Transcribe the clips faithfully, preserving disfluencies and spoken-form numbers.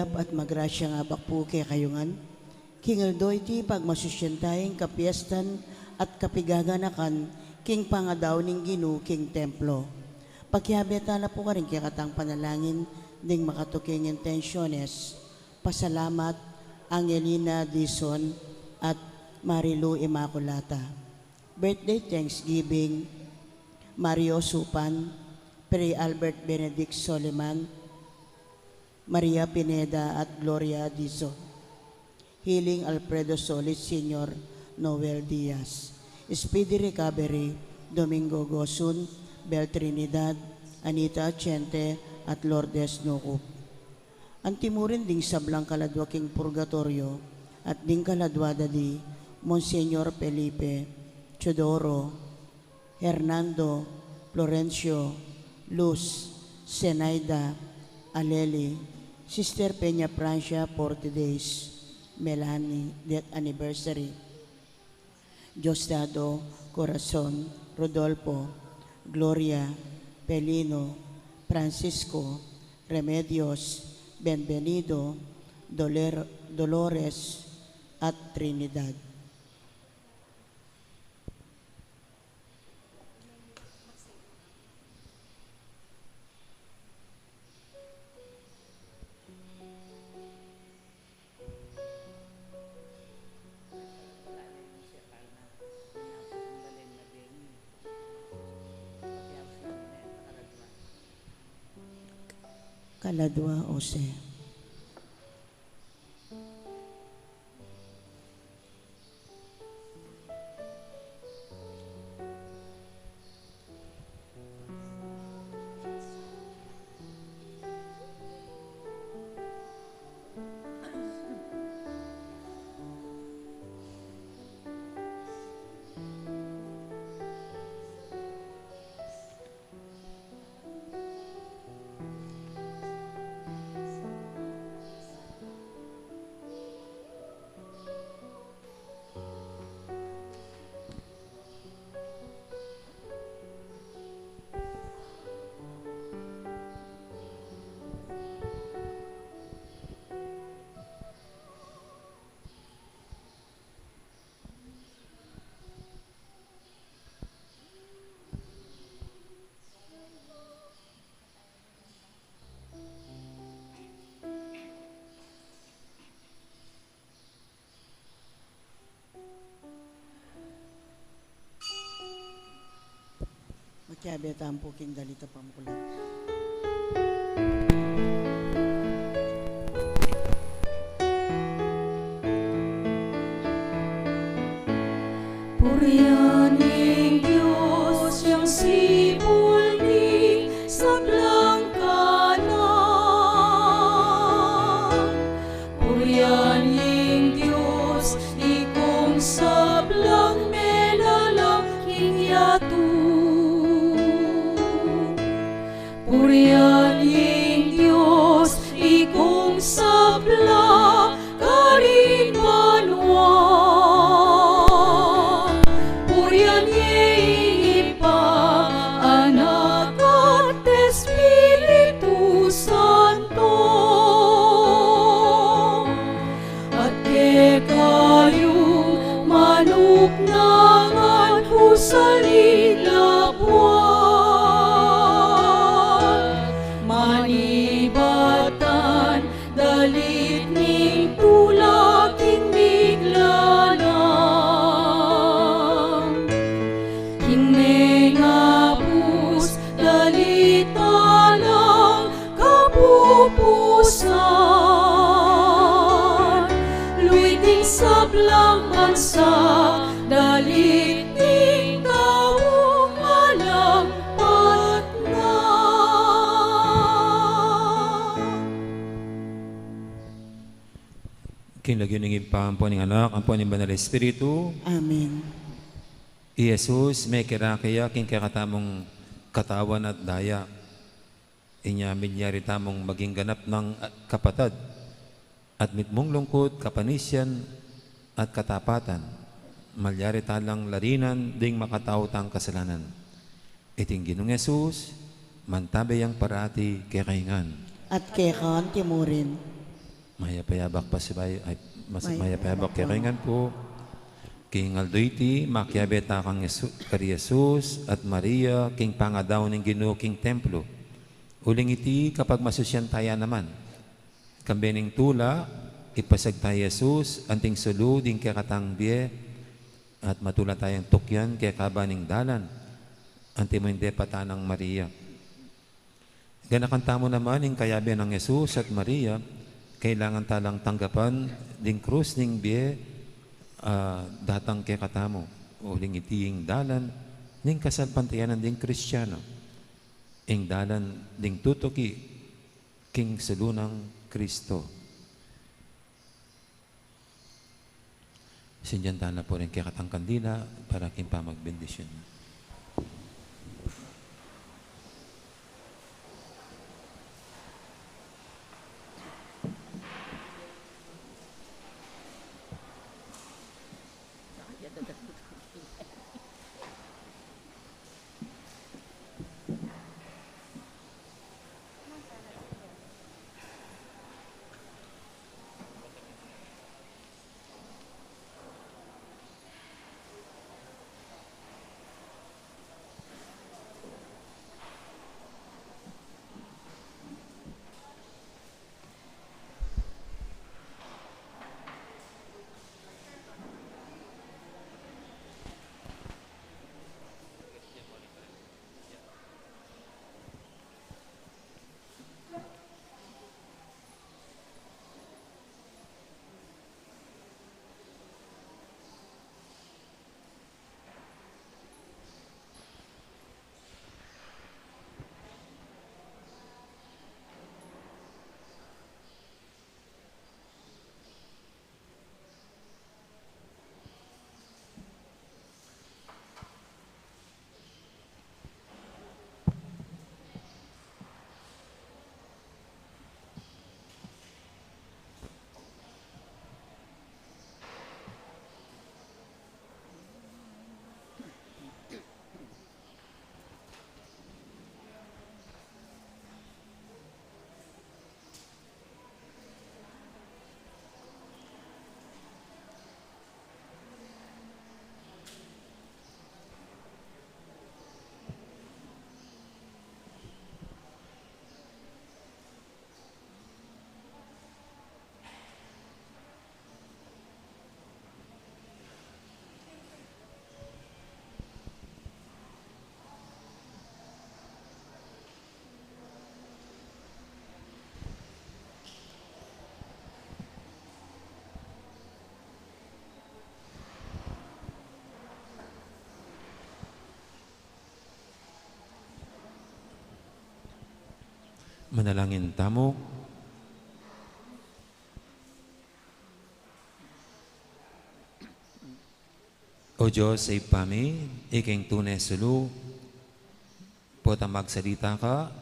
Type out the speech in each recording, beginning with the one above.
At magrasya nga abak pu kekayu ngan, king aldo iti pagmasusyan taya ing kapiestan at kapigaganakan king pangadaun ning Ginu king templo. Pakiabe tala pu karing kekatang panalangin ding makatuking intensyones, pasalamat, Angelina Dizon at Marilu Immaculata. Birthday Thanksgiving, Mario Supan, Pre Albert Benedict Soliman, Maria Pineda at Gloria Dizon. Healing, Alfredo Solis Senior, Noel Diaz. Speedy recovery, Domingo Gosun, Bel Trinidad, Anita Achente, at Lourdes Nucup. Anti mu rin ding sablang kaladua king purgatorio at ding kaladua da di Monsignor Felipe, Teodoro, Hernando, Florencio, Luz, Zenaida, Aleli, Sister Peña Francia, forty days, Melanie, death anniversary, Diosdado, Corazon, Rodolfo, Gloria, Pelino, Francisco, Remedios, Benvenido, Doler-, Dolores, at Trinidad. Kaladua, Jose. Makiabe tamu pu king dalit a pamuklat. Purian ing Dios yang sipul ning sablang kanan. Purian ing Dios ikung sablang melalang king yatu. Purian ing Dios ikung sabla karin banua. Purian ye ing Ibpa, Anak, at Espiritu Santo. At kekayu manuknangan ku sa ning labuad, manibatan dalit ning tula king miglalang, king mengabus dalit alang kapupusan. Luid ing sablang bansa dalit ning taung alang patnang. King lagyu ning Ibpa, ampo ning Anak, ampo ning Banal Espiritu. Amen. I Jesus, mekirake ya king kekatamung katawan at daya. Inya milyari tamung maging ganap nang, ah, kapatad, at mitmung lungkut, kapanisian, at katapatan, malyari talang larinan ding makatau tang kasalanan. Iting Ginung Jesus, mantabe yang parati kekayu ngan. At keka anti mu rin. Mayap a yabak pasibayu, ay, mas-, mayap a yabak kekayu ngan pu. King aldo iti, makiabe ta kang Jesu-, kari Jesus at Maria, king pangadaun ning Ginu king templo. Uling iti, kapagmasusyan taya naman, kambe ning tula, ipasiag ta i Jesus, anting sulu ding kekatang bie, at matula tayang tukyan kekaba ning dalan, antimo ing depatan nang Maria. Ganakan tamu naman ing kayabe nang Jesus at Maria, kailangan ta lang tanggapan ding krus ning bie, ah, datang kekatamu. Uling iti ing dalan ning kasalpantayanan ding Kristiano, ing dalan ding tutuki king sulu nang Kristo. Sindian ta na pu ring kekatang kandila para king pamagbendisyun. Manalangin tamu. O Dios, Ibpa mi, ika ing tune sulu, potang magsalita ka,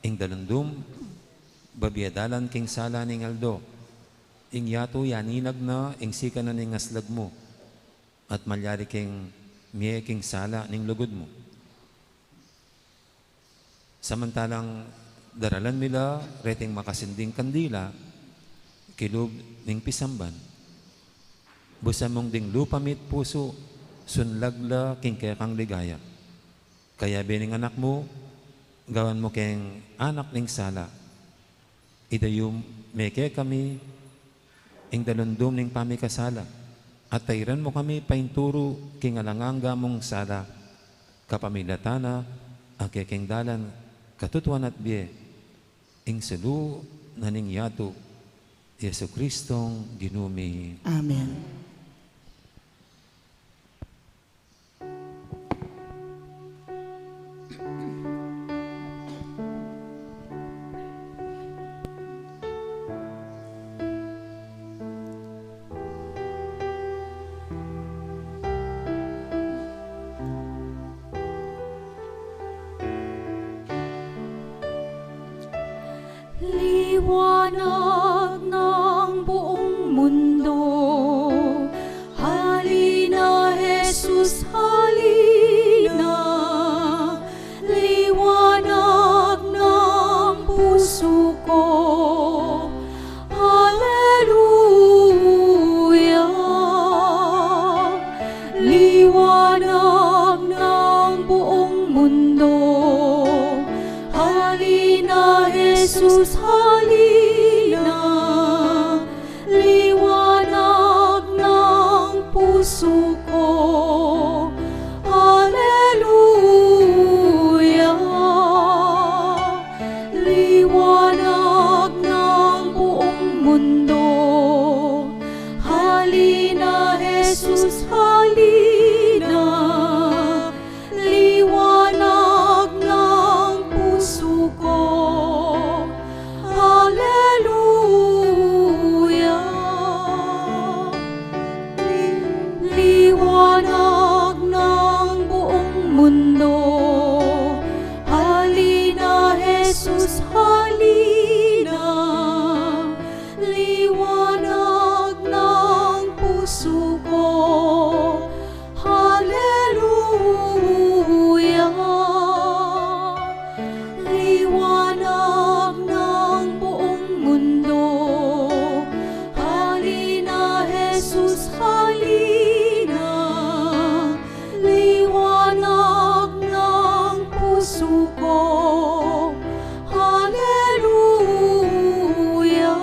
ing dalundum, babie dalan king sala ning aldo. Ing yatu yaninag na ing sikanan ning aslag mu, at malyari keng mie king sala ning lugud mu. Samantalang daralan mi la reting makasinding kandila, kilub ning pisamban. Busan mung ding lupa mi't pusu, sunlag la king kekang ligaya. Kayabe ning Anak mu, gawan mu keng anak ning sala. Idayum me kekami ing dalundum ning pamikasala, at tairan mu kami painturu king alang angga mung sala, kapamilatan na ning kekeng dalan, katutuan at bie, ing sulu na ning yatu, Jesucristong Ginu mi. Amen. Liwanag ng buong mundo. Halina, Jesus, halina. Liwanag ng puso ko. Hale- pusu ku. Haleluya. Liwanag ng buong mundo. Halina, Jesus, halina. Liwanag ng pusu ku. Haleluya. Liwanag ng buong mundo. Halina, Jesus, halina. Liwanag ng pusu ku. Haleluya. Liwanag ng buong mundo. Halina, Jesus, halina. Liwanag ng pusu ku. Haleluya.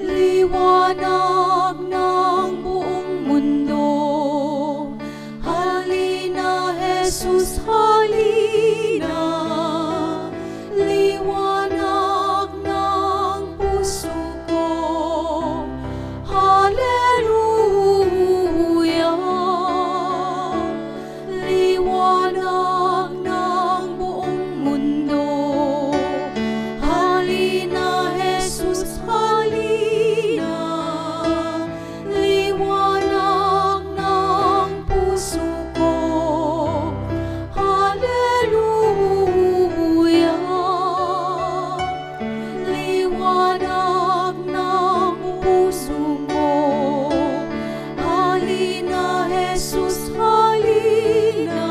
Liwanag ng buong mundo. Halina, Jesus, halina. Liwanag ng pusu ku. Haleluya. Liwanag ng buong mundo. Halina, Jesus, halina. Liwanag ng pusu ku. Haleluya. Liwanag ng pusu ku. Halina, Jesus, halina.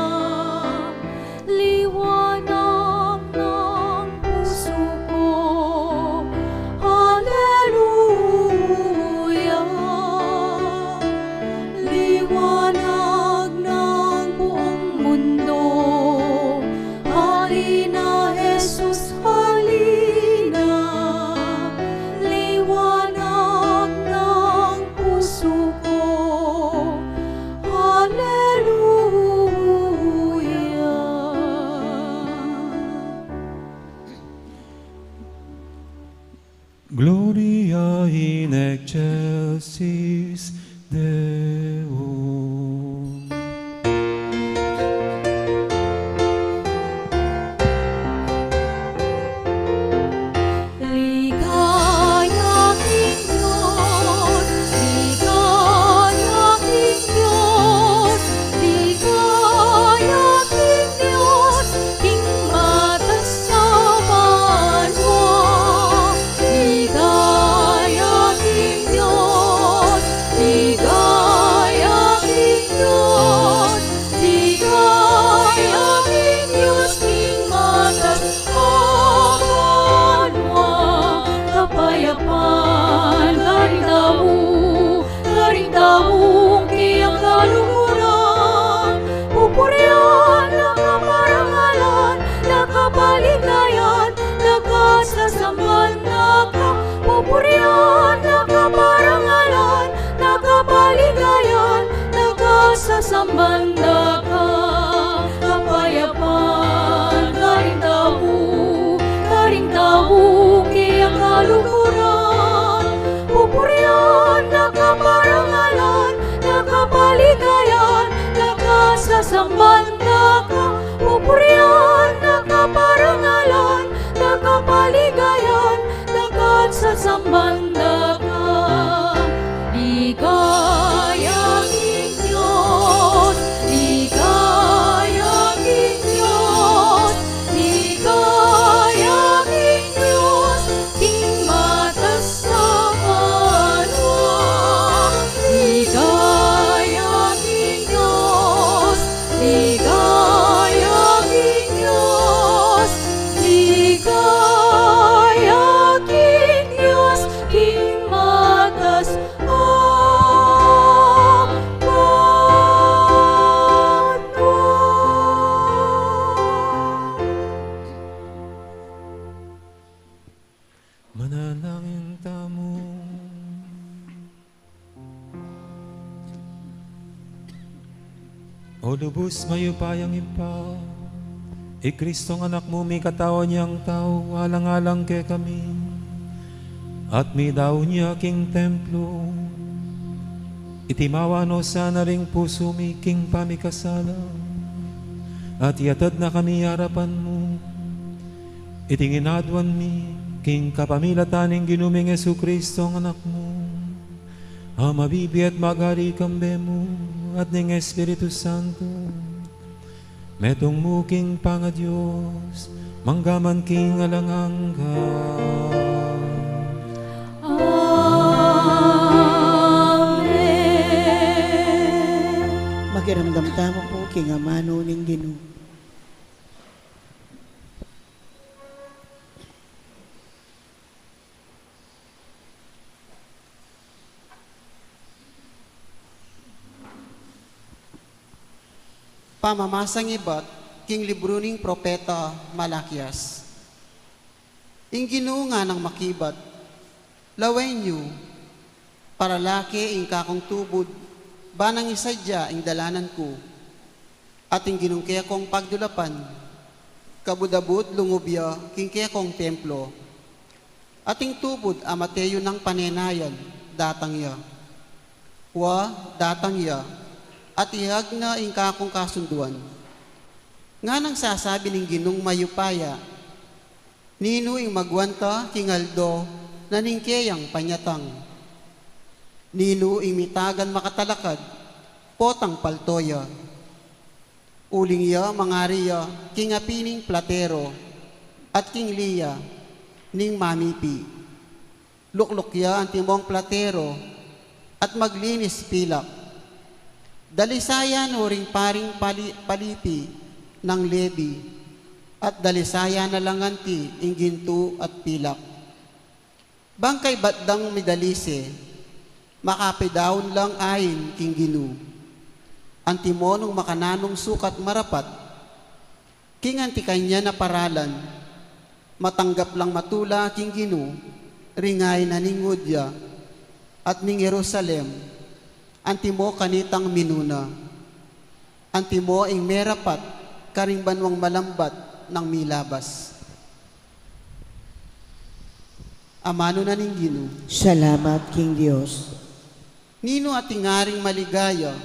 Liwanag ng pusu ku. Haleluya. Liwanag ng buong mundo. Halina, Jesus, halina. Liwanag ng pusu ku. Haleluya. Gloria in excelsis Deo. Ligaya king Dios, ligaya king Dios, ligaya king Dios, king matas a banua. Ligaya king Dios, ligaya king Dios, ligaya king Dios, king matas a banua. Kapayapan karing tau, karing taung kayang kaluguran. Pupurian na ka, parangalan na ka, paligayan na ka, sasamban na ka. Pupurian na ka, parangalan na ka, paligayan na ka, sasamban na ka. Kapayapan karing tau, karing taung kayang kaluguran. Pupurian na ka, parangalan na ka, paligayan na ka, sasamban na ka. Pupurian na ka, parangalan na ka, paligayan na ka, sasamban na ka. Ligaya king Dios, ligaya king Dios, ligaya king Dios, king matas a banua. Ligaya king Dios, ligaya king Dios, ligaya king Dios, king matas a banua. Manalangin tamu. O lubus mayupayang Ibpa, i Kristong Anak mu, mikatawan yang tau alang-alang kekami, at midaun ya king templo. Itimawa no sana ring pusu mi king pamikasala, at iatad na kami arapan mu. Iti ngan aduan mi king kapamilatan ning Ginu ming Jesucristo, Anak mu, a mabibie at magari kambe mu at ning Espiritu Santo, metung mu king pangaDios, mangga man king alang angga. Amen. Makiramdam tamu pu king amanu ning Ginu. Pamamasang ibat king libru ning propeta Malakias. Ing Ginu nganang makibat, lawen yu, parala ke ing kakung tubud, ba nang isadia ing dalanan ku, at ing Ginung kekong pagdulapan, kabud-abud lungub ya king kekong templo. At ing tubud a mate yu nang panenayan, datang ya. Wa, datang ya, at ihag na ing kakung kasunduan. Nganang sasabi ning Ginung mayupaya, ninu ing magwanta king aldo na ning keyang panyatang? Ninu ing mitagan makatalakad, potang palto ya? Uling ya mangari ya king api ning platero at king liya ning mamipi. Lukluk ya antimong platero at maglinis pilak. Dalisayan no ring paring pali-, palipi nang Lebi, at dalisayan na lang anti ing gintu at pilak. Bang kaybat dang midalise, makapidaun lang ain king Ginu. Antimo nung makananung sukat marapat, king anti kanyan a paralan, matanggap lang matula king Ginu ring ain na ning Judia at ning Jerusalem, antimo kanitang minuna. Antimo ing merapat karing banuang malambat nang milabas. Amanu na ning Ginu. Salamat king Dios. Ninu ating ngaring maligaya,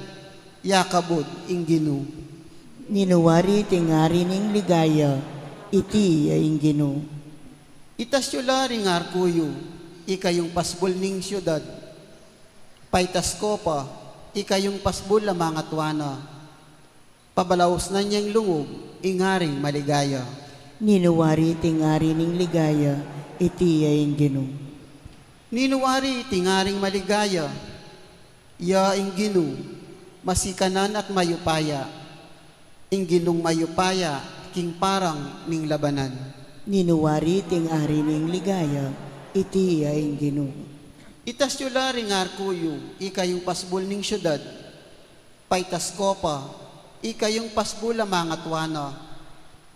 ya kabud ing Ginu. Ninu wari iting ngari ning ligaya, iti ya ing Ginu. Itas yu la ring arku yu, ikayung pasbul ning siudad. Paitas ko pa, ikayung pasbul a mangatua na. Pabalausnan yang lungub ing ngaring maligaya. Ninu wari iting ngari ning ligaya, iti ya ing Ginu. Ninu wari iting ngaring maligaya, ya ing Ginu, masikanan at mayupaya. Ing Ginung mayupaya king parang ning labanan. Ninu wari iting ngari ning ligaya, iti ya ing Ginu. Itas yu la ring arku yu, ikayung pasbul ning siudad. Paitas ko pa, ikayung pasbul a mangatua na.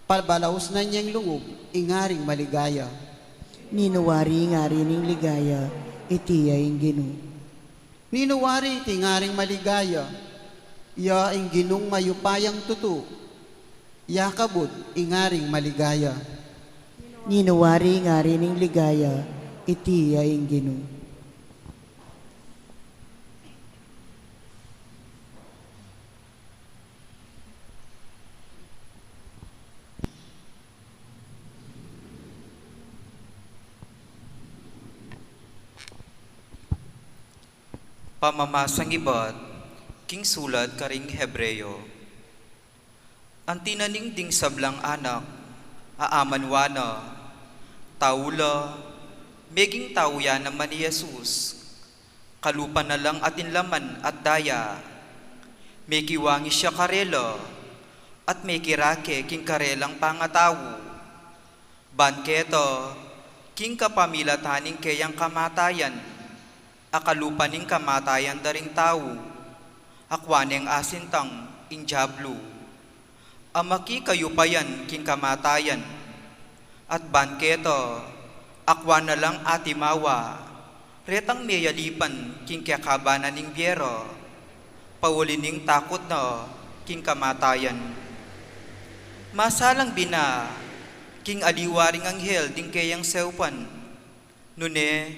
Pabalausnan yang lungub ing ngaring maligaya. Ninu wari ing ngari ning ligaya, iti ya ing Ginu. Ninu wari iting ngaring maligaya, ya ing Ginung mayupayang tutu, ya kabud ing ngaring maligaya. Ninu wari ing ngari ning ligaya, iti ya ing Ginu. Pamamasang ibat king sulat karing Hebreo. Anti na ning ding sablang anak, a amanwa na, tau la, meging tau ya naman i Jesus, kalupa na lang atin laman at daya. Mekiwangis ya karela, at mekirake king karelang pangatau. Ban keta, king kapamilatan ning keyang kamatayan, a kalupa ning kamatayan da ring tau, akua neng asintang ing Diablu, a makikayupayan king kamatayan. At ban keta, akua na lang atimawa, retang meyalipan king kekabanan ning biera, pauli ning takut na, king kamatayan. Masalang bina king aliwa ring anghel ding keyang saupan. Nune,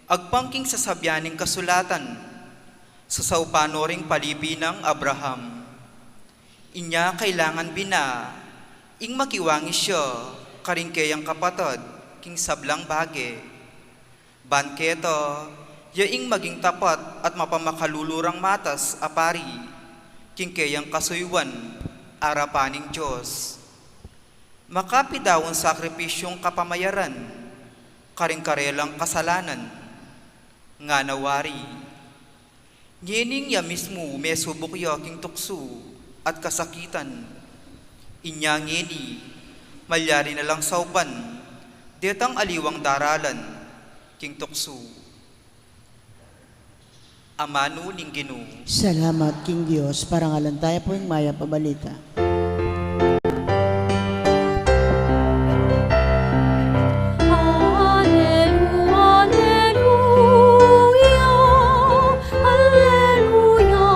agpang king sasabian ning kasulatan, sasaupan no ring palipi nang Abraham. Inya kailangan bina ing makiwangis ya karing keyang kapatad king sablang bage. Ban keta, ya ing maging tapat at mapamakalulurang matas a pari king keyang kasuyuan arapan ning Dios. Makapidaun sakripisyung kapamayaran karing karelang kasalanan. Ngana wari, ngening ya mismu mesubuk ya king tuksu at kasakitan. Inya ngeni, malyari na lang saupan detang aliwang daralan king tuksu. Amanu ning Ginu. Salamat king Dios. Parangalan taya pu ing mayap a balita. Aleluya, aleluya,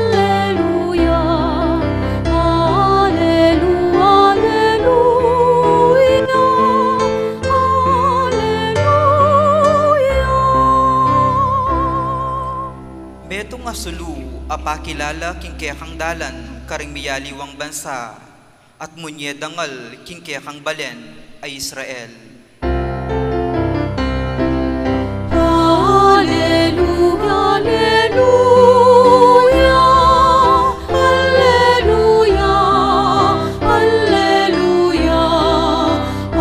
aleluya, aleluya, aleluya, aleluya. Metung a sulu a pakilala king kekang dalan karing miyaliwang bansa, at munye dangal king kekang balen a Israel. Aleluya, aleluya, aleluya,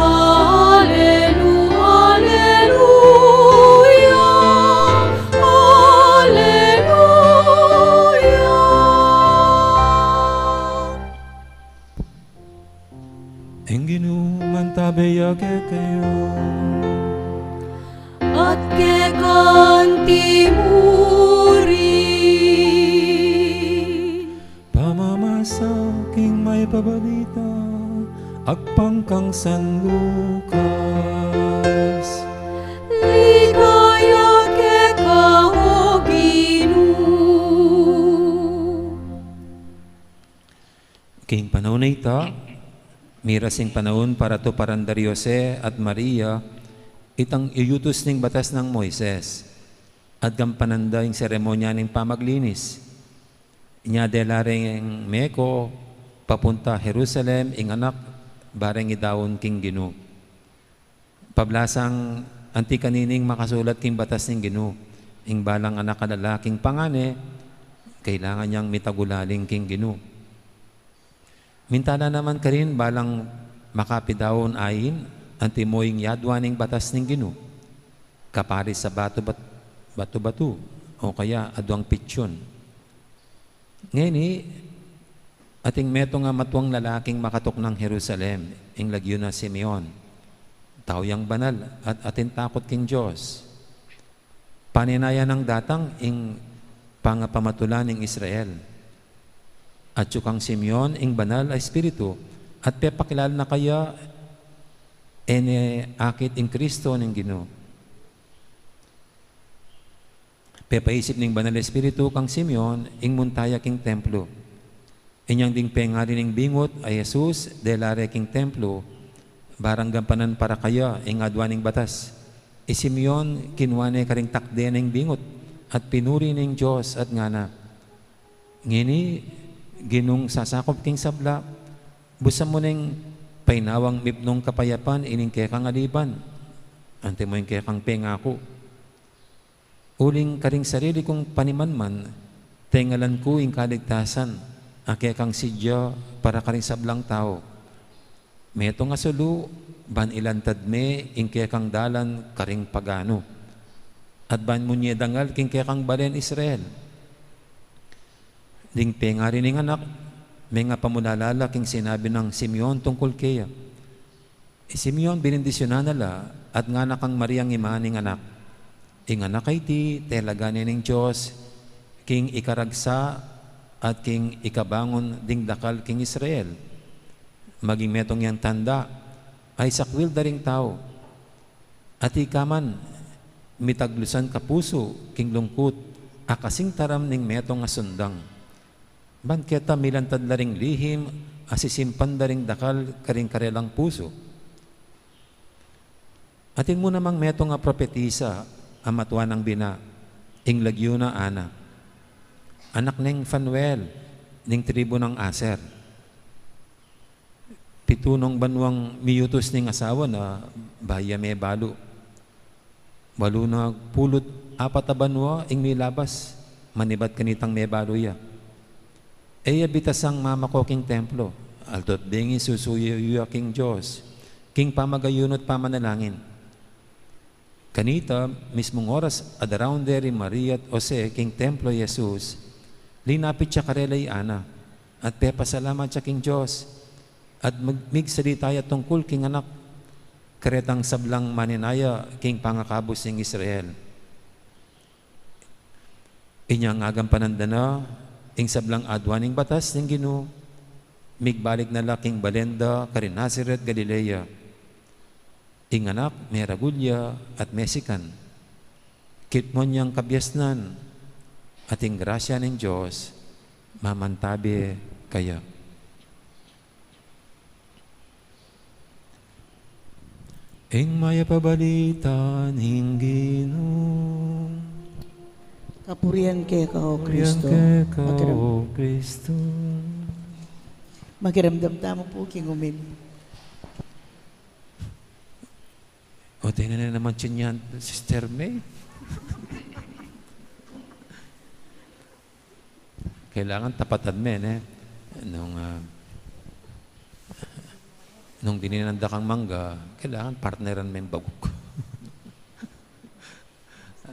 aleluya, aleluya, aleluya. Ing Ginu mantabe ya kekayu. At keka anti mu rin. Pamamasa king mayap a balita agpang kang San Lucas. Ligaya keka, O Ginu. King panaun a ita, miras ing panaun para tuparan da ri Jose at Maria itang iyutus ning batas nang Moises, at gampanan da ing seremonya ning pamaglinis. Inya dela reng meko papunta Jerusalem ing anak, ba reng idaun king Ginu. Pablasang anti kanining makasulat king batas ning Ginu, ing balang anak a lalaking pangane, kailangan yang mitagulaling king Ginu. Minta na naman karin balang makapidaun ain, antimo ing yadwa ning batas ning Ginu, kaparis a batu-bat-, batu-batu, o kaya aduang pitsun. Ngeni, ating metung a matuang lalaking makatuknang Jerusalem, ing lagyu na Simeon. Tau yang banal at atin takut king Dios. Panenaya nang datang ing pangapamatula ning Israel. Atyu kang Simeon ing banal a espiritu, at pepakilala na kaya e ne akit ing Kristo ning Ginu. Pepaisip ning Banal Espiritu kang Simeon ing munta ya king templo. Inyang ding pengari ning bingut a Jesus dela re king templo, barang gampanan para kaya ing adwa ning batas. I Simeon kinua ne karing takde ning bingut at pinuri ning Dios at ngana, "Ngeni, Ginung sasakup king sabla, busan mu neng painawang mipnung kapayapan ining kekang aliban, antimo ing kekang pengaku. Uling karing sarili kung panimanman, tengalan ku ing kaligtasan a kekang sidya para karing sablang tau. Metung a sulu, ban ilantad me ing kekang dalan karing paganu, at ban munye dangal king kekang balen Israel." Ding pengari ning anak, mengapamulala la king sinabi nang Simeon tungkul keya. I Simeon benindisyunan na la at ngana kang Mariang ima ning anak, "Ing anak a iti, talaga ne ning Dios king ikaragsa at king ikabangun ding dakal king Israel. Maging metung yang tanda, a isakwil da ring tau. At ika man, mitaglusan kapusu king lungkut a kasing taram ning metung a sundang. Ban keta milantad la ring lihim a sisimpan da ring dakal karing karelang pusu. Atin mu namang metung a propetisa a matua nang bina, ing lagyu na Ana, anak neng Fanuel, ning tribu nang Aser. Pitu nong banuang miyutus ning asawa na bayu ya mebalu. Walu na pulu't apat a banua ing milabas manibat kanitang mebalu ya. E ya bitasang mamako king templo, alto't bengi susuyu ya king Dios king pamagayunu't pamanalangin. Kanita mismung oras a daraun de ri Maria't Jose king templo i Jesus, linapit ya karela i Ana, at pepasalamat ya king Dios, at mag-, migsalita ya tungkul king anak karetang sablang maninaya king pangakabus ning Israel. Inya ngagampanan da na ing sablang adua ning batas ning Ginu, migbalik na la king balen da karin Nazaret, Galilea. Ing anak meragul ya at mesikan. Kitmon yang kabiasnan, at ing grasya ning Dios mamantabe kaya. Ing mayap a balita ning Ginu. Kapurian keka, O Kristo. Kapurian keka, Makiram-, O Kristo. Makiramdam tamu pu king umin. O, tingnan na naman siya niyan, Sister May. Kailangan tapatan me, ne? Nung, ah, nung dininan da kang mangga, kailangan partneran me ing baguk.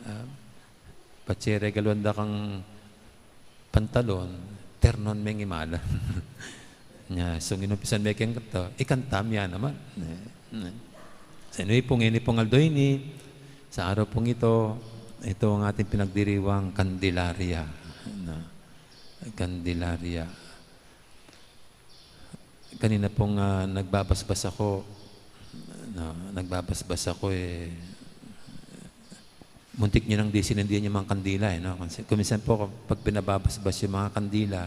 Ah, patse regaluan da kang pantalon, ternon me ing imalan. Nya, sung inumpisan me keng kanta, ikantam ya naman. Ne, ne. Sa inu pung, ini pung aldo ini, sa araw pung ito, ito ang ating pinagdiriwang Candelaria. No? Candelaria. Kanina pong, ah, nagbabasbas ako, no, nagbabasbas ako, eh, muntik nyo nang disindihan yung mga kandila, eh, no? Kasi kung minsan po, pag pinababasbas yung mga kandila,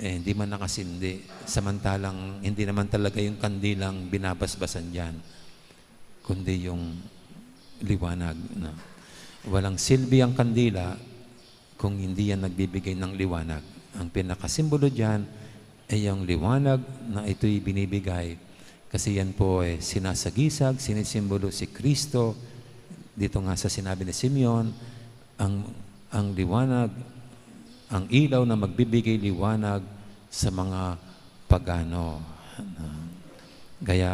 eh, hindi man nakasindi. Samantalang hindi naman talaga yung kandilang binabasbasan dyan, kundi yung liwanag, no? Walang silbi ang kandila kung hindi yan nagbibigay ng liwanag. Ang pinakasimbolo diyan ay yung liwanag na ito'y binibigay. Kasi yan po ay sinasagisag, sinisimbolo si Kristo. Dito nga sa sinabi ni Simeon, ang, ang liwanag, ang ilaw na magbibigay liwanag sa mga pagano. Kaya,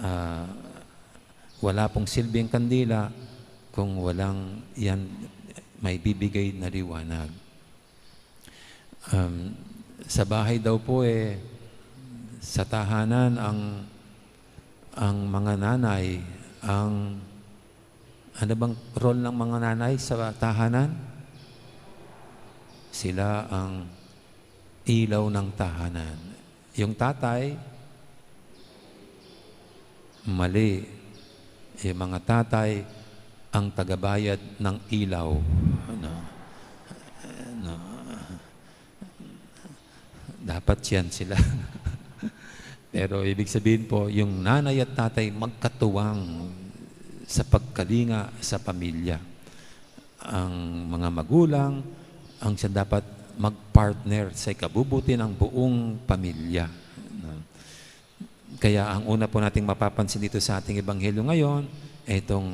ah, wala pong silbing kandila kung walang yan maibibigay na liwanag. Um, sa bahay daw po, eh, sa tahanan, ang, ang mga nanay, ang, ano bang role ng mga nanay sa tahanan? Sila ang ilaw ng tahanan. Yung tatay, mali. Yung mga tatay ang tagabayad ng ilaw. Ano? Ano? Dapat yan sila. Pero ibig sabihin po, yung nanay at tatay magkatuwang sa pagkalinga sa pamilya. Ang mga magulang, ang siya dapat mag-partner sa ikabubuti ng buong pamilya. No? Kaya ang una po nating mapapansin dito sa ating ebanghelyo ngayon, ay itong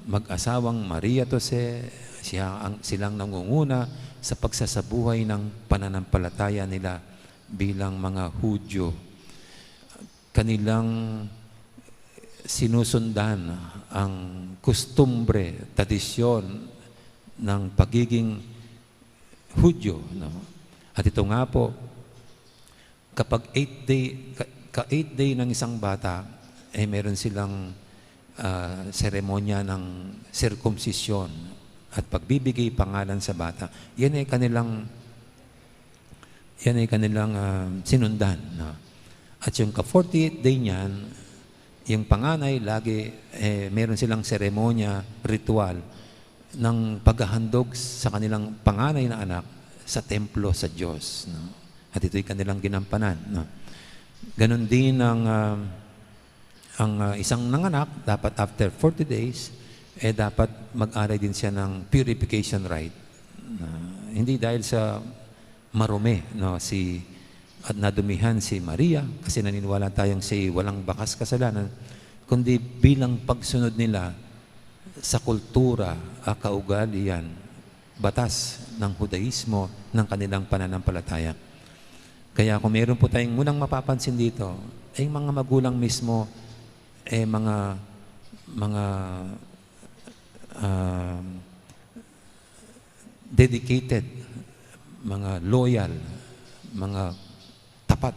mag-asawang Maria at Jose, siya ang, silang nangunguna sa pagsasabuhay ng pananampalataya nila bilang mga Hudyo. Kanilang sinusundan ang kustumbre, tradisyon ng pagiging Hudyo, no? At ito nga po, kapag eighth day, ka, ka-eighth day ng isang bata, eh, meron silang, ah, seremonya ng sirkumsisyon at pagbibigay pangalan sa bata. Yan ay kanilang, yan ay kanilang, ah, sinundan, no? At yung ka-forty-eighth day niyan, yung panganay lagi, eh, meron silang seremonya, ritual ng paghahandog sa kanilang panganay na anak sa templo sa Diyos, no? At ito'y kanilang ginampanan, no? Ganun din ang, ah, ang, ah, isang nanganak, dapat after forty days, eh, dapat mag-aray din siya ng purification rite. Na hindi dahil sa marumi, no, si, at nadumihan si Maria, kasi naniniwala tayong si walang bakas kasalanan, kundi bilang pagsunod nila sa kultura at kaugalian, batas ng Hudaismo ng kanilang pananampalataya. Kaya kung meron po tayong munang mapapansin dito, ay mga magulang mismo, eh, mga, mga, um, dedicated, mga loyal, mga tapat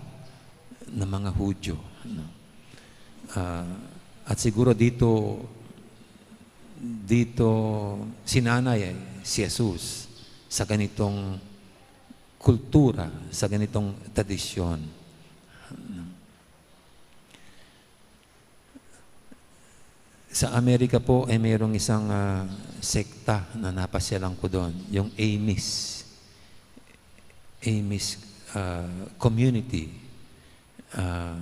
na mga Hudyo, no? Ah, at siguro dito, dito sinanay si Jesus sa ganitong kultura, sa ganitong tradisyon. Sa Amerika po, eh, mayroong isang, ah, sekta na napasyalan ko doon, yung Amis. Amis, ah, community. Ah,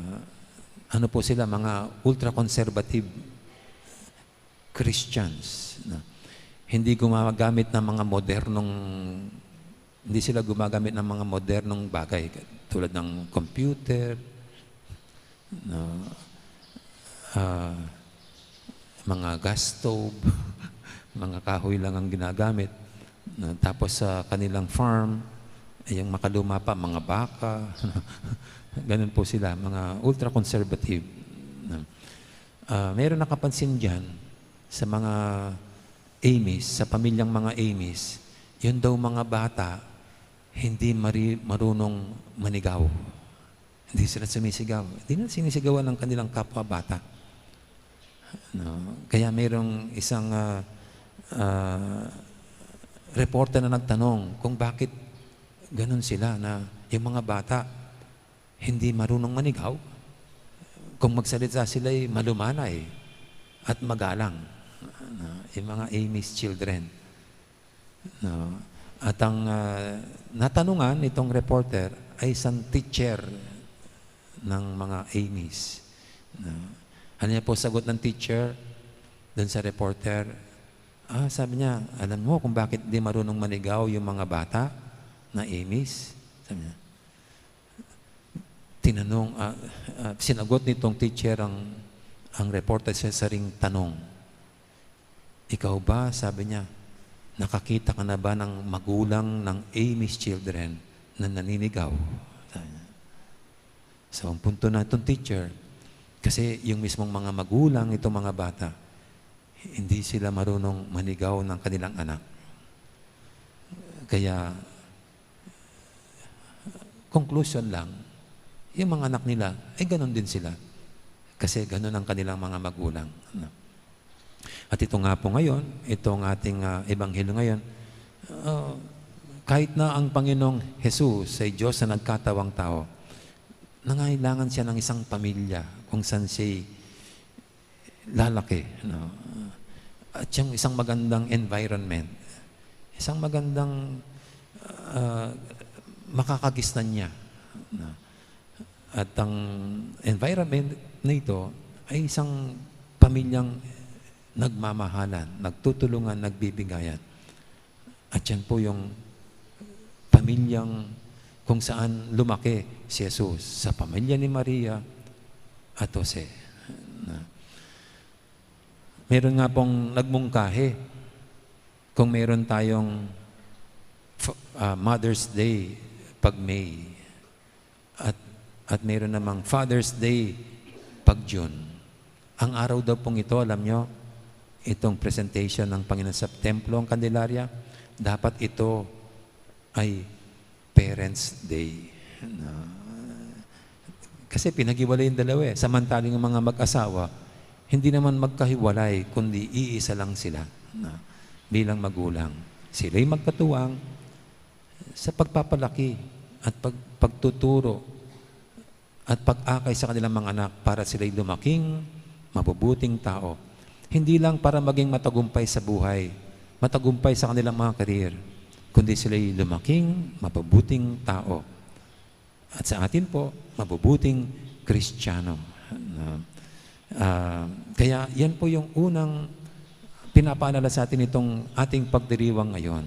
ano po sila, mga ultra-conservative Christians, no? Hindi gumagamit ng mga modernong, hindi sila gumagamit ng mga modernong bagay tulad ng computer, no? Ah, mga gas stove, mga kahoy lang ang ginagamit. No? Tapos sa kanilang farm, eh, yung makaluma pa, mga baka. Ganun po sila, mga ultra-conservative. No? Ah, meron nakapansin diyan sa mga Amis, sa pamilyang mga Amis, yun daw mga bata, hindi mari-, marunong manigaw. Hindi sila sumisigaw. Hindi na sinisigawan ng kanilang kapwa bata. No? Kaya mayroong isang, ah, ah, reporter na nagtanong kung bakit ganun sila na yung mga bata hindi marunong manigaw. Kung magsalita sila, eh, malumanay at magalang. No? Yung mga Amis children. No? At ang, ah, natanungan nitong reporter ay isang teacher ng mga Amis. No? Ano niya po sagot ng teacher dun sa reporter? Ah, sabi niya, "Alam mo kung bakit di marunong manigaw yung mga bata na Amis?" Sabi niya. Tinanong, ah, ah, sinagot nitong teacher ang, ang reporter sa saring tanong. "Ikaw ba," sabi niya, "nakakita ka na ba ng magulang ng Amis children na naninigaw?" Sabi niya. So, ang punto na itong teacher, kasi yung mismong mga magulang, itong mga bata, hindi sila marunong manigaw ng kanilang anak. Kaya, conclusion lang, yung mga anak nila, ay ganun din sila. Kasi ganun ang kanilang mga magulang. Ano? At ito nga po ngayon, itong ating, ah, ebanghelyo ngayon, ah, kahit na ang Panginoong Jesus ay Diyos na nagkatawang tao, nangailangan siya ng isang pamilya kung saan siya'y lalaki, no? At yung isang magandang environment, isang magandang, ah, makakagisnan niya, no? At ang environment na ito ay isang pamilyang nagmamahalan, nagtutulungan, nagbibigayan. At yan po yung pamilyang kung saan lumaki si Jesus, sa pamilya ni Maria at Jose. Na, meron nga pong nagmungkahi kung meron tayong f-, ah, Mother's Day pag May. At, at meron namang Father's Day pag June. Ang araw daw pong ito, alam nyo, itong presentation ng Panginoon sa templo, ang Candelaria, dapat ito ay Parents' Day. No? Kasi pinaghiwalay yung dalawa eh. Samantalang yung mga mag-asawa, hindi naman magkahiwalay, kundi iisa lang sila, no? Bilang magulang. Sila'y magkatuwang sa pagpapalaki at pag-, pagtuturo at pag-akay sa kanilang mga anak para sila'y lumaking mabubuting tao. Hindi lang para maging matagumpay sa buhay, matagumpay sa kanilang mga career, kundi sila'y lumaking mabubuting tao. At sa atin po, mabubuting Kristiyano. No? Ah, kaya yan po yung unang pinapaalala sa atin itong ating pagdiriwang ngayon.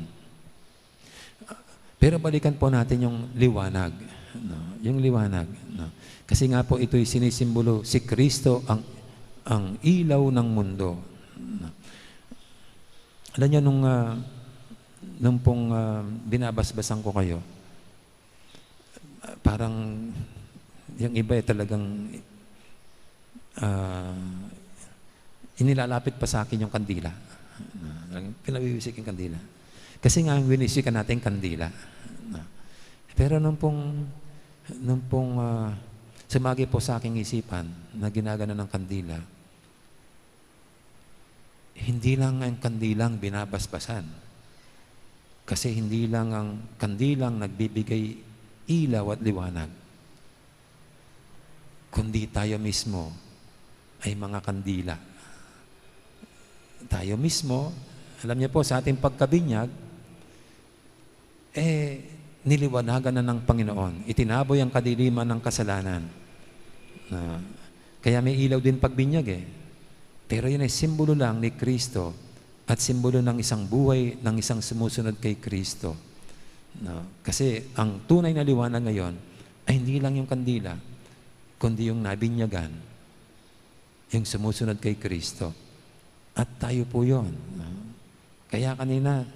Pero balikan po natin yung liwanag, no? Yung liwanag, no? Kasi nga po ito'y sinisimbolo, si Kristo ang, ang ilaw ng mundo, no? Alam niyo, nung, ah, nung pong, ah, binabasbasan ko kayo, ah, parang yung iba, eh, talagang, ah, inilalapit pa sa akin yung kandila. Ah, talagang pinawiwisik yung kandila. Kasi nga, ang winisikan natin kandila. Ah, pero nung pong, nung pong, ah, sumagi po sa aking isipan na ginagana ng kandila, hindi lang ang kandilang binabasbasan. Kasi hindi lang ang kandilang nagbibigay ilaw at liwanag, kundi tayo mismo ay mga kandila. Tayo mismo, alam niyo po, sa ating pagkabinyag, eh, niliwanagan na ng Panginoon. Itinaboy ang kadiliman ng kasalanan. Na, kaya may ilaw din pagbinyag, eh. Pero yun ay simbolo lang ni Kristo at simbolo ng isang buhay ng isang sumusunod kay Kristo. No? Kasi ang tunay na liwanag ngayon ay hindi lang yung kandila, kundi yung nabinyagan, yung sumusunod kay Kristo. At tayo po yun. No? Kaya kanina,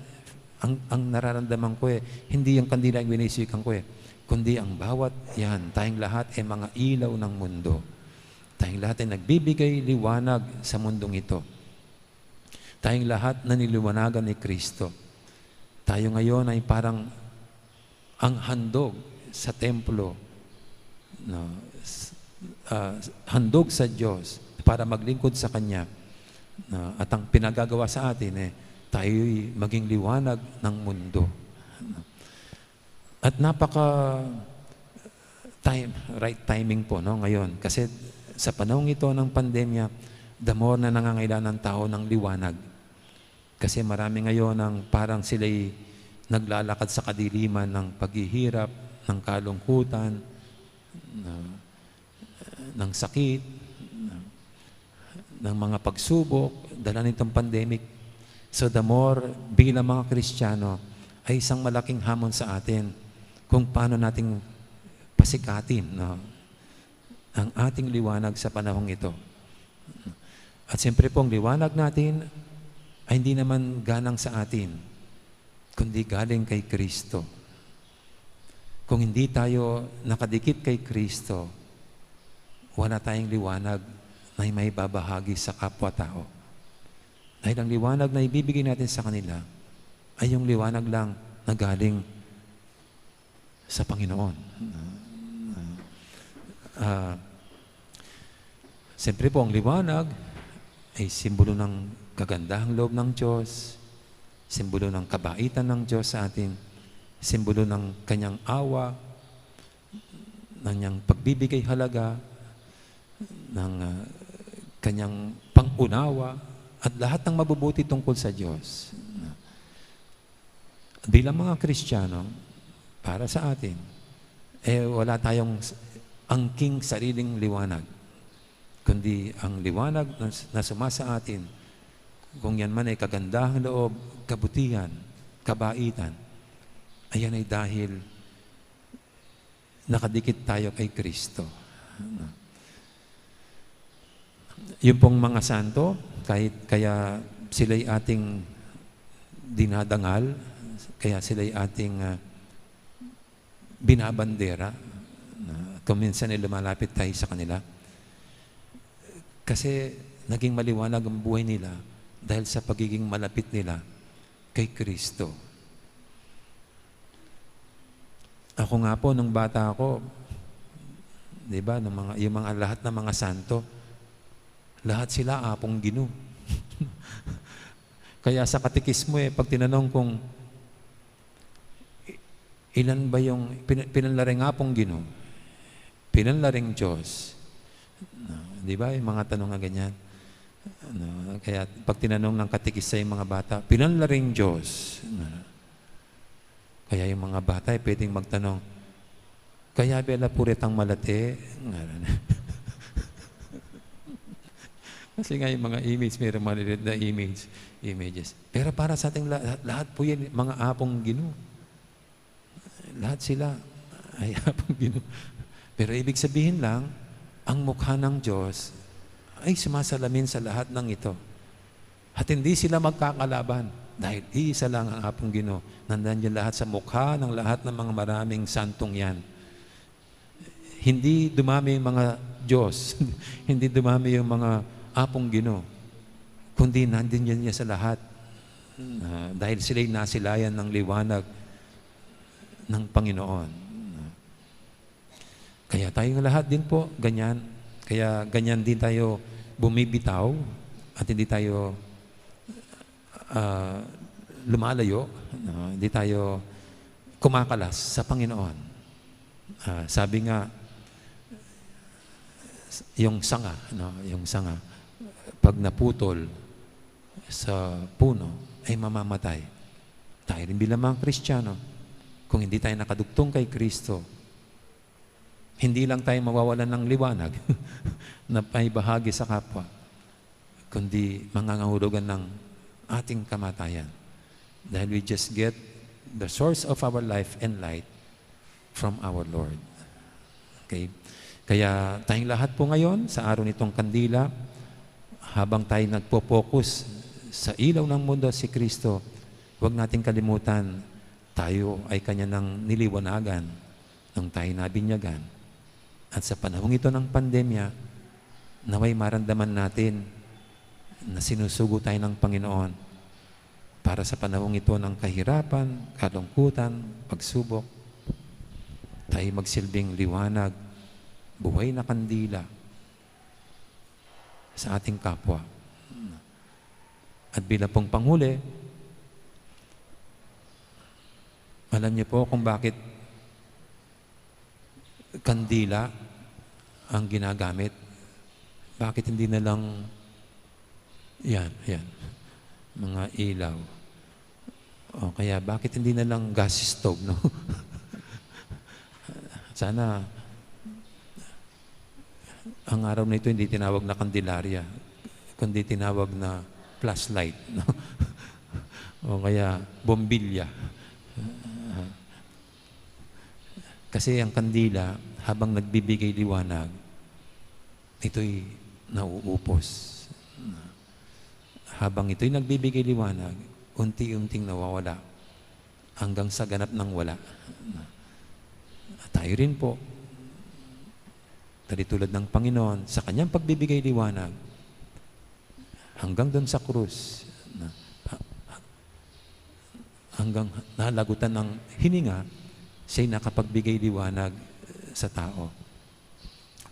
ang, ang nararamdaman ko, eh, hindi yung kandila yung winisikan ko, eh, kundi ang bawat yan, tayong lahat ay mga ilaw ng mundo. Tayong lahat ay nagbibigay liwanag sa mundong ito. Tayong lahat naniliwanagan ni Kristo. Tayo ngayon ay parang ang handog sa templo, no? S-, ah, handog sa Diyos para maglingkod sa Kanya, no? At ang pinagagawa sa atin, eh, tayo'y maging liwanag ng mundo, no? At napaka time, right timing po, no, ngayon. Kasi sa panahong ito ng pandemya, the more na nangangailangan ng tao ng liwanag. Kasi marami ngayon ang parang sila'y naglalakad sa kadiliman ng paghihirap, ng kalungkutan, no? Ng sakit, ng mga pagsubok, dala nitong pandemic. So the more, bilang mga Kristiyano, ay isang malaking hamon sa atin kung paano nating pasikatin, no, ang ating liwanag sa panahong ito. At siyempre po, ang liwanag natin ay hindi naman galing sa atin, kundi galing kay Kristo. Kung hindi tayo nakadikit kay Kristo, wala tayong liwanag na maibabahagi sa kapwa-tao. Dahil ang liwanag na ibibigay natin sa kanila ay yung liwanag lang na galing sa Panginoon. Ah, siyempre po, ang liwanag ay simbolo ng kagandahang loob ng Diyos, simbolo ng kabaitan ng Diyos sa atin, simbolo ng kanyang awa, ng kanyang pagbibigay halaga, ng, ah, kanyang pangunawa, at lahat ng mabubuti tungkol sa Diyos. Bilang mga Kristiyano, para sa atin, eh, wala tayong s-, angking sariling liwanag, kundi ang liwanag na, na sumasa atin, kung yan man ay kagandahang loob, kabutihan, kabaitan, ayan ay dahil nakadikit tayo kay Kristo. Yung pong mga santo, kahit kaya sila'y ating dinadangal, kaya sila'y ating, ah, binabandera, na kung minsan ay lumalapit tayo sa kanila. Kasi naging maliwanag ang buhay nila dahil sa pagiging malapit nila kay Kristo. Ako nga po, nung bata ako, di ba, nung mga, yung mga, lahat ng mga santo, lahat sila Apong Ginu. Kaya sa katekismo, eh, pag tinanong kung i-, ilan ba yung pin-, pilan la ring Apong Ginu, pilan la ring Diyos. No, di ba, yung mga tanong nga ganyan? No, kaya pag tinanong ng katekista yung mga bata, pilan la ring Diyos? No. Kaya yung mga bata, eh, pwedeng magtanong, "Kaya bela puretang malate?" Nga na. Kasi nga yung mga image, mayroong maliliit na image, images. Pero para sa ating la-, lahat po yan, mga apong Ginu. Lahat sila ay apong Ginu. Pero ibig sabihin lang, ang mukha ng Diyos ay sumasalamin sa lahat ng ito. At hindi sila magkakalaban dahil iisa lang ang apong Ginu. Nandiyan lahat sa mukha ng lahat ng mga maraming santong yan. Hindi dumami yung mga Diyos, hindi dumami yung mga apong Ginu, kundi nandyan yan niya sa lahat. Ah, dahil sila'y nasilayan ng liwanag ng Panginoon. Kaya tayong lahat din po, ganyan. Kaya ganyan din tayo bumibitaw at hindi tayo, ah, lumalayo, no? Hindi tayo kumakalas sa Panginoon. Ah, sabi nga, yung sanga, no? Yung sanga, pag naputol sa puno, ay mamamatay. Tayo rin bilang mga Kristiyano, kung hindi tayo nakadugtong kay Kristo, hindi lang tayo mawawalan ng liwanag na maibahagi sa kapwa, kundi mangangahulugan ng ating kamatayan. Dahil we just get the source of our life and light from our Lord. Okay? Kaya tayong lahat po ngayon, sa araw nitong kandila, habang tayo nagpo-focus sa ilaw ng mundo, si Kristo, huwag nating kalimutan, tayo ay kanya nang niliwanagan nung tayo nabinyagan. At sa panahong ito ng pandemya, naway maramdaman natin na sinusugo tayo ng Panginoon para sa panahong ito ng kahirapan, kalungkutan, pagsubok, tayo magsilbing liwanag, buhay na kandila sa ating kapwa. At bilang pong panghuli, alam niyo po kung bakit kandila ang ginagamit? Bakit hindi na lang, yan, yan, mga ilaw? O kaya, bakit hindi na lang gas stove, no? Sana ang araw na ito hindi tinawag na Candelaria, kundi tinawag na flashlight, no? O kaya, bombilya. Kasi ang kandila, habang nagbibigay liwanag, ito'y nauupos. Habang ito'y nagbibigay liwanag, unti-unting nawawala hanggang sa ganap nang wala. Tayo rin po, tulad ng Panginoon, sa kanyang pagbibigay liwanag, hanggang dun sa krus, na, hanggang nalagutan ng hininga, siya'y nakapagbigay liwanag sa tao.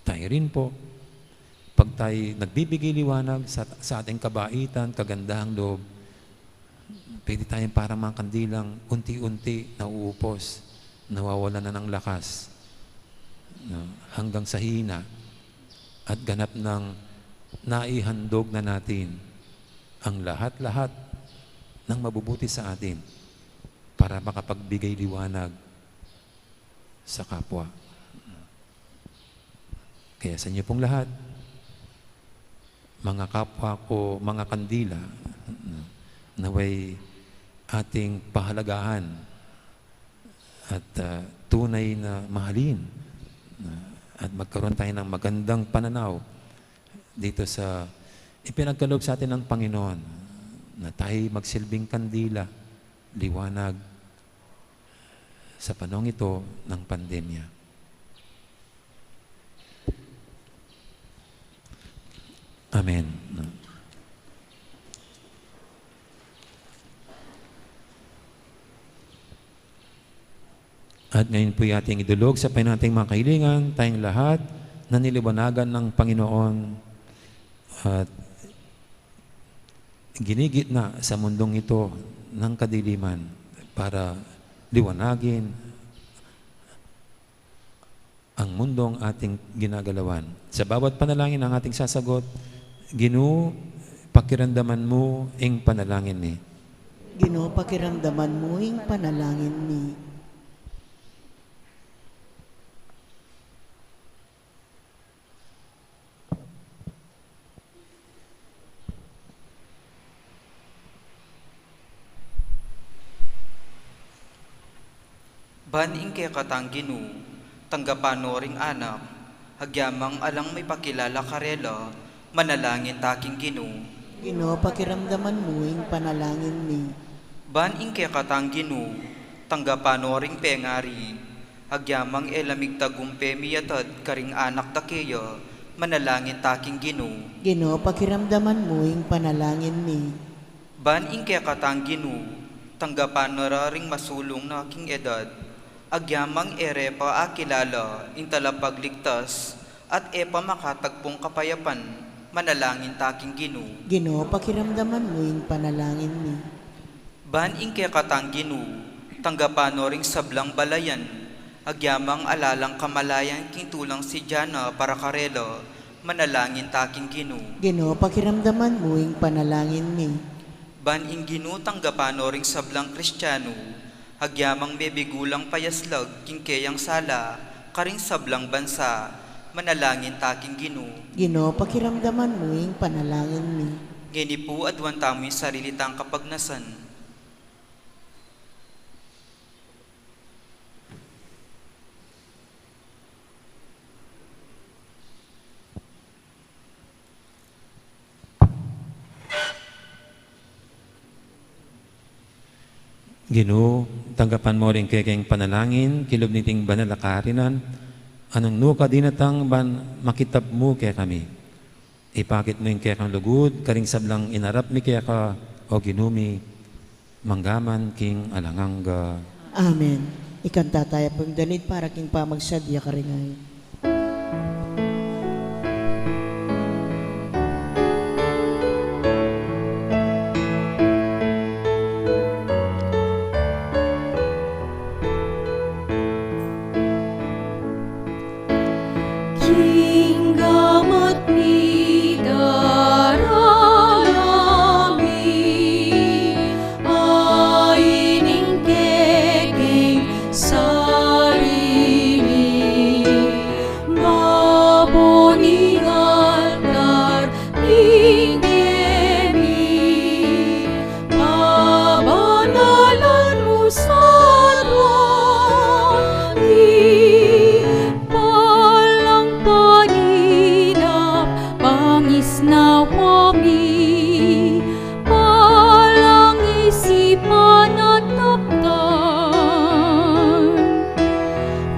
Tayo rin po, pag tayo nagbibigay liwanag sa, sa ating kabaitan, kagandahang loob, pwede tayong parang mga kandilang unti-unti nauupos, nawawalan na ng lakas, no? Hanggang sa hina at ganap nang naihandog na natin ang lahat-lahat ng mabubuti sa atin para makapagbigay liwanag sa kapwa. Kaya sa inyo pong lahat, mga kapwa ko, mga kandila, naway ating pahalagahan at, ah, tunay na mahalin, ah, at magkaroon tayo ng magandang pananaw dito sa ipinagkaloob sa atin ng Panginoon, na tayo magsilbing kandila, liwanag sa panahong ito ng pandemya. Amen. At ngayon po'y ating idulog sa Panginoon ating mga kahilingan, tayong lahat na niliwanagan ng Panginoon at ginigitna sa mundong ito ng kadiliman para liwanagin ang mundong ating ginagalawan. Sa bawat panalangin ang ating sasagot, Ginu, pakiramdaman mu ing panalangin mi. Ginu, pakiramdaman mu ing panalangin mi. Ban ing kekatang Ginu, tanggapan no ring anak, agyamang alang mipakilala karela, manalangin ta king Ginu. Ginu, pakiramdaman mu ing panalangin mi. Ban ing kekatang Ginu, tanggapan no ring pengari, agyamang e la migtagumpe miatad karing anak da keya, manalangin ta king Ginu. Ginu, pakiramdaman mu ing panalangin mi. Ban ing kekatang Ginu, tanggapan no ra ring masulung na king edad, agyamang e re pa akilala ing Talapagligtas, at e pa makatagpung kapayapan, manalangin ta king Ginu. Ginu, pakiramdaman mu ing panalangin mi. Ban ing kekatang Ginu, tanggapan no ring sablang balayan, agyamang ala lang kamalayan king tulang sidyana para karela, manalangin ta king Ginu. Ginu, pakiramdaman mu ing panalangin mi. Ban ing Ginu, tanggapan no ring sablang Kristiano, agyamang mebigu lang payaslag king keyang sala karing sablang bansa, manalangin ta king Ginu. Ginu, pakiramdaman mu ing panalangin mi. Ngeni pu, aduan tamu ing sarili tang kapagnasan. Ginu, tanggapan mu ring kekeng panalangin king lub niting banal a kaharian, a nung nukarin na tang ban makitab mu kekami. Ipakit mu ing kekang lugud karing sablang inarap mi keka, O Ginu mi, mangga man king alang angga. Amen. Ikanta taya pung dalit para king pamagsadya karing ain. King gamat mi, darala mi, ain ing kekeng sarili, babun ing altar king bie mi, pabanalan mu sa tuan mi, palang panilap, pangisnawa mi, palang isipan at taktan,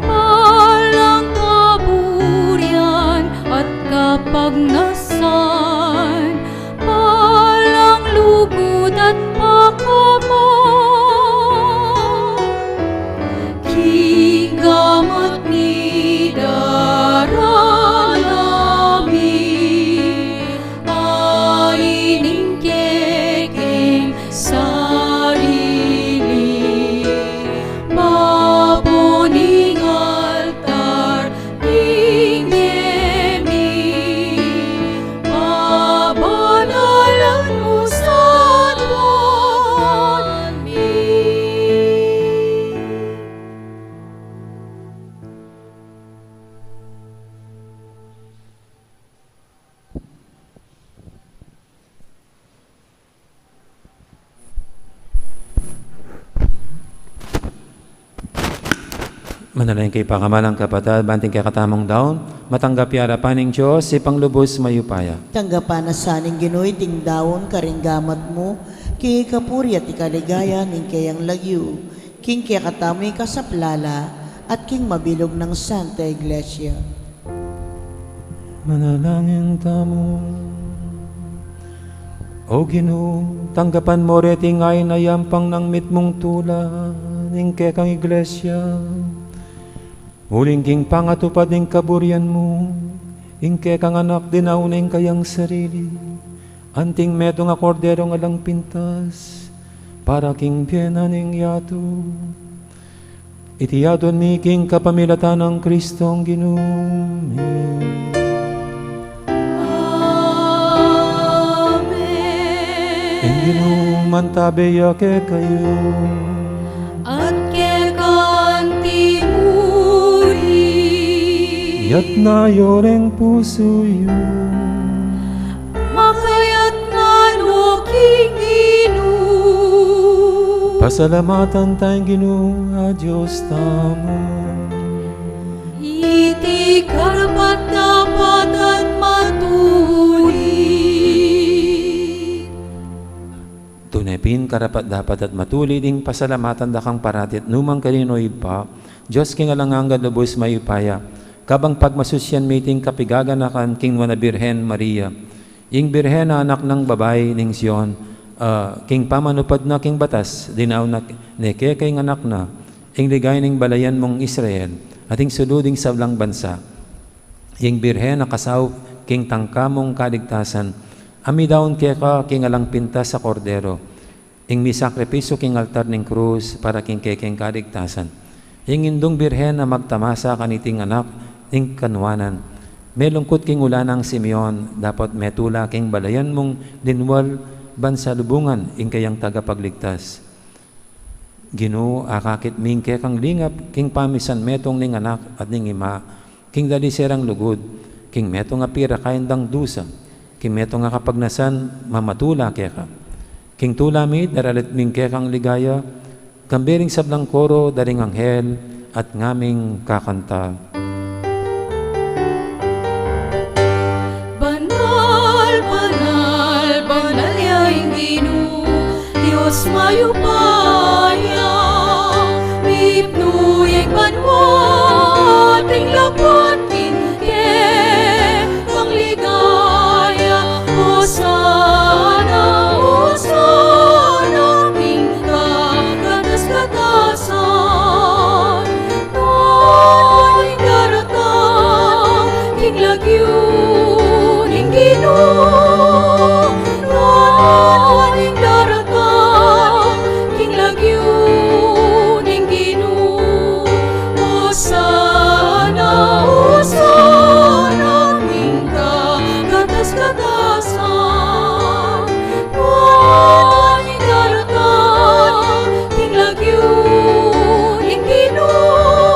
palang kaburian at kapagnasan, palang lugud at pakamal. King gamat mi, darala mi, ain ing kekeng sarili, babun ing altar king bie mi, pabanalan mu sa tuan mi. Manalangin kayu, pakamalan kung kapatad, ban ing kekatamung daun matanggap ya king arapan ning Dios, Ibpang lubus mayupaya. Tanggapan na sa ning Ginu iting daun karing gamat mu, king ikapuri at ikaligaya ning keyang lagyu, king kekatamung ikasaplala at king mabilug nang Santa Iglesia. Manalangin tamu. O Ginu, tanggapan mu reting ain a yampang nang mitmung tula ning kekang Iglesia, uling king pangatupad ning kaburian mu, ing kekang Anak dinaun na ing kayang sarili, anting metung a korderung alang pintas para king bie na ning yatu. Iti aduan mi king kapamilatan nang Kristong Ginu mi. Amen. Ing Ginu Mantabe ya kekayu. At keka anti murin. Iyatas yu reng pusu yu. Makayatas no king Ginu. Pasalamatan taya ing Ginu a Dios tamu. Iti karapat-dapat at matulid. Tune pin karapat-dapat at matulid ing pasalamatan da kang parati at nukarin man, O Ibpa, Dios king alang angga, lubus mayupaya, kabang pagmasusyan mi iting kapigaganakan king Nuan a Birhen Maria, ing Birhen a anak nang babai ning Sion, a king pamanupad na king batas, dinaun na ne keka ing anak na, ing ligaya ning balayan mung Israel, at ing sulu ding sablang bansa. Ing Birhen a kasaup king tangka mung kaligtasan, a midaun keka king alang pintas a Kordero, ing misakripisyu king altar ning krus para king kekeng kaligtasan. Ing Indung Birhen a magtamasa kaniting anak ning kanuanan, melungkut king ula nang Simeon, dapot metula king balayan mung linwal ban salubungan ing kayang tagapagligtas. Ginu, akakit mi ing kekang lingap king pamisan metung ning anak at ning ima, king daliserang lugud, king metung a pirakayan dang dusa, king metung a kapagnasan mamatula keka. King tula mi, daralit mi ing kekang ligaya, kambe ring sablang koro da ring anghel at ngaming kakanta. Banal, banal, banal ya ing Ginu, Dios mayupaya, mipnu ya ing banua at ing lagwa